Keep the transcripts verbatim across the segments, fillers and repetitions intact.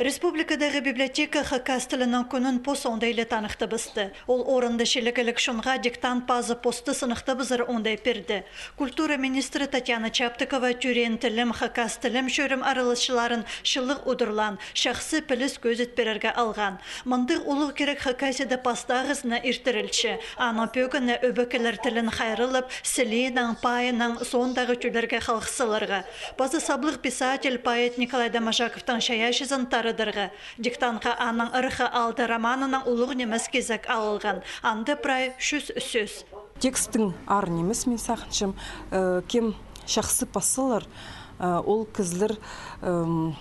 Республикадағы библиотека хакас тілінің кӱнін пос оңдайли таныхтабысты. Ол орында чилігіліг чонға диктант пазы посты сыныхтабызар оңдай пирді. Культура министрі Татьяна Чаптыкова тӧреен тілім, хакас тілім чӧрім араласчыларын чылығ удурлаан, чахсы піліс кӧзіт пирерге алған. Мындағ улуғ кирек Хакасияда пастағызына иртірілче. Аның пӧгіні ӧбекелер тілін хайраллап, сілиинең, пайынаң, соондағы тӧллерге халых саларға. Паза саблығ писатель, поэт Николай Доможаковтың чайаачызын тарадарға. Диктантха аның «Ыраххы аалда» романының улуғ нимес кизек алылған. Анда прай чӱс сӧс. Текстің аар нимес, мин сағынчам, э, кем чахсы пас салар, э, ол кізілер, эм,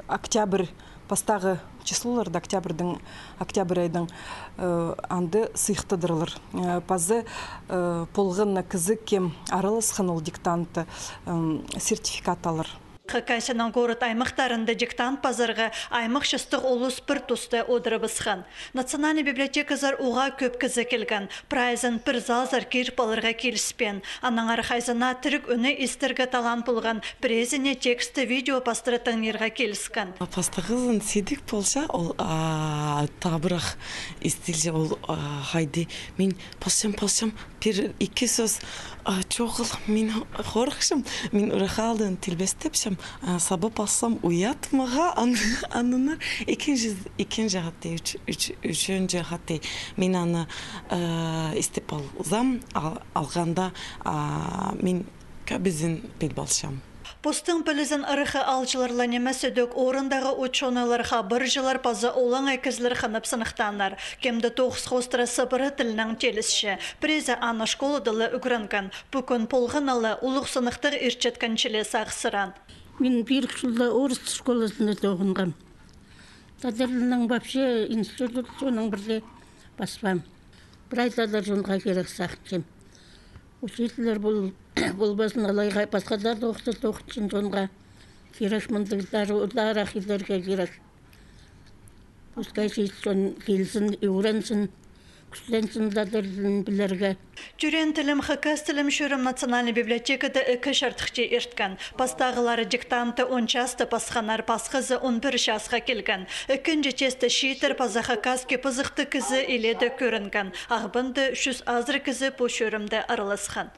октябрь пастағы числоларда, октябрьдің, октябрь айдың, э, анда сыйыхтадырлар. Э, паза, э, полған на кізі, кем араласхан ол диктантта, эм, сертификат алар. Хакасияның город-аймахтарында диктант пазарға аймах частығ улус пір туста одырыбысхан. Национальный библиотеказар уғаа кӧп кізі килген. Прайзын пір залзар киріп аларға киліспеен. Аннаңар хайзына тіріг ӱнні истерге талаан полған, пірезіне тексті видео пастыра тыңнирға киліскен. Пастағызын сидік полча, ол, а, табырах истілче, ол, а, хайди. Мин пасчам, пасчам, пір ікі сӧс, а, чоғыл, мин хорыхчам, мин ырах аалдаң тілбестепчем, а, саба пассам, уят мағаа, ан-, аннаңар ікінҷі, ікінҷі хати, ӱч-, ӱч-, ӱчӱнҷі хати. Мин аны, а, истіп алзам, ал-, алғанда, а, мин кӧбізін піліп алчам. Постың пілізін ыраххы аалҷылар ла нимес, ідӧк орындағы учёныйлар, хабарҷылар паза олаңай кізілер хынып сыныхтааннар. Кем-де тоғыс хоостыра сыбыра тілнең теелісче. Пірезі аны школада ла ӱгренген. Пу кӱн полған ла улуғ сыныхтығ иртчеткен чіли сағыссыраан. Мин пирік чылда орыс школазында тоғынғам. Тадар тілінең вообще институт, соның пірде паспаам. Прай тадар чонға кирек сағынчам. Учительлер пол-, полбазын, алай хай пасха даа тоғыста тоғынчаң чонға кирек мындағ даа, даа арах идерге кирек. Пускай чиит чон килзін, ӱгрензін, кӱстензін тадар тілін пілерге. Тӧреен тілім, хакас тілім чӧрім Национальный библиотекада ікі чардыхти ирткен. Пастағылары диктантты он часта пасханнар, пасхазы он пір часха килген. Ікінҷі тесті чииттер паза хакас кип-ызыхтығ кізі илееде кӧрінген. Ағбанда чӱс азыра кізі пу чӧрімде араласхан.